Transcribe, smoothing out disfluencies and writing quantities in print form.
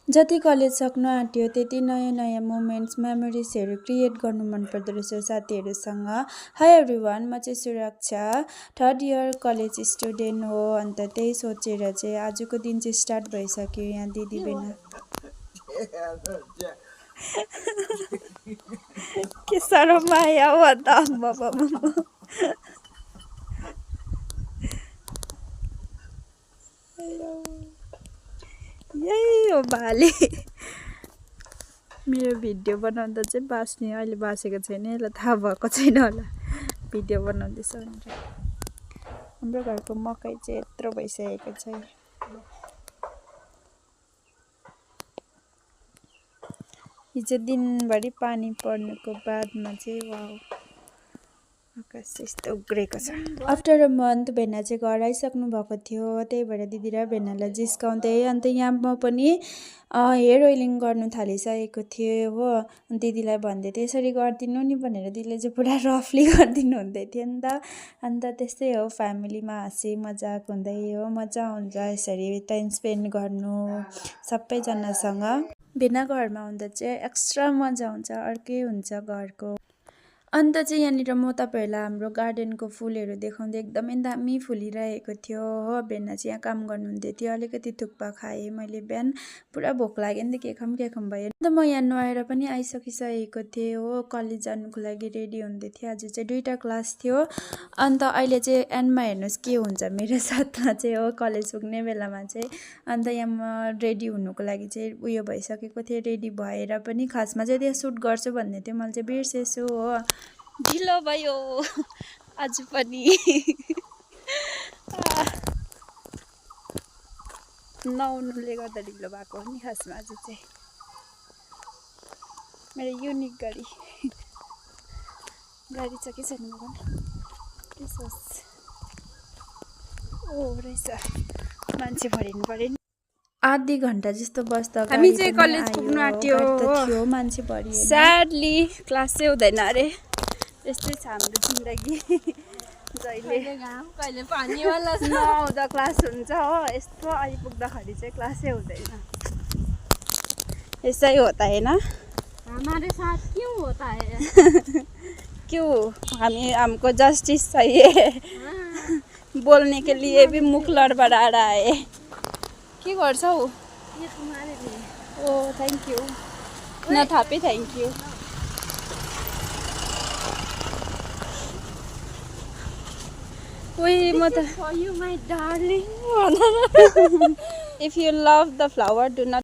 जति कलेज सक्नु आँट्यो त्यति नयाँ नयाँ मोमेन्ट्स मेमोरिजहरू क्रिएट गर्नु मनपर्दो रहेछ साथीहरूसँग। हाई एभ्रिवान, म चाहिँ सुरक्षा, थर्ड इयर कलेज स्टुडेन्ट हो। अन्त त्यही सोचेर चाहिँ आजको दिन चाहिँ स्टार्ट भइसक्यो यहाँ दिदी बहिनी। के साह्रो माया हो त बाबा। यही हो भाले। मेरो भिडियो बनाउँदा चाहिँ बाँच्ने, अहिले बाँचेको छैन, यसलाई थाहा भएको छैन होला भिडियो बनाउँदैछ भनेर। हाम्रो घरको मकै चाहिँ यत्रो भइसकेको छ। हिजो दिनभरि पानी पर्नुको बादमा चाहिँ वाउ आकाश यस्तो उग्रेको छ। आफ्टर अ मन्थ भेना चाहिँ घर आइसक्नु भएको थियो, त्यही भएर दिदी र भेनालाई जिस्काउँदै अन्त यहाँ म पनि हेयर ओइलिङ गर्नु थालिसकेको थिएँ हो। दिदीलाई भन्दै थिएँ यसरी गरिदिनु नि भनेर, दिदीले चाहिँ पुरा रफली गरिदिनु हुँदै थियो नि त। अन्त त्यस्तै हो, फ्यामिलीमा हाँसी मजाक हुँदै हो, मजा आउँछ यसरी टाइम स्पेन्ड गर्नु सबैजनासँग। भेना घरमा हुँदा चाहिँ एक्स्ट्रा मजा आउँछ, अर्कै हुन्छ घरको। अन्त चाहिँ यहाँनिर म तपाईँहरूलाई हाम्रो गार्डनको फुलहरू देखाउँदै एकदमै दामी फुलिरहेको थियो हो। भेना चाहिँ यहाँ काम गर्नुहुन्थ्यो थियो, अलिकति थुक्पा खाएँ मैले बिहान, पुरा भोक लाग्यो नि त के खाऊँ भयो। अन्त म यहाँ नुहाएर पनि आइसकिसकेको थिएँ हो, कलेज जानुको लागि रेडी हुँदै थिएँ। आज चाहिँ 2टा क्लास थियो। अन्त अहिले चाहिँ एन्डमा हेर्नुहोस् के हुन्छ मेरो साथमा चाहिँ हो, कलेज पुग्ने बेलामा चाहिँ। अन्त यहाँ म रेडी हुनुको लागि चाहिँ उयो भइसकेको थिएँ, रेडी भएर पनि खासमा चाहिँ त्यहाँ सुट गर्छु भन्ने थियो, मैले चाहिँ बिर्सेछु हो। ढिलो भयो आज पनि। नआउनुले गर्दा ढिलो भएको हो नि खासमा आज चाहिँ। मेरो युनिक गाडी छ कि छैन भन। ओ रहेछ, मान्छे भरिनु पऱ्यो नि। आधी घन्टा जस्तो बस्दा हामी चाहिँ कलेज पुग्नु आँट्यो, मान्छे भरिएन। स्याडली क्लास चाहिँ हुँदैन अरे, त्यस्तै छ हाम्रो जिन्दगी। जहिले घाम कहिले पानीवाला नआउँदा क्लास हुन्छ हो, यस्तो आइपुग्दाखेरि चाहिँ क्लासै हुँदैन। यसै हो त हैन, हमारे साथ क्यों होता है? क्यों हामी हमको जस्टिस चाहिए, बोलने के लिए भी मुख लडबडा रहा है। के गर्छौ? ये तुम्हारे लिए। ओ थ्याङ्क यू। न थापी thank you. Wait, this is for you, my darling. If you love the flower, do not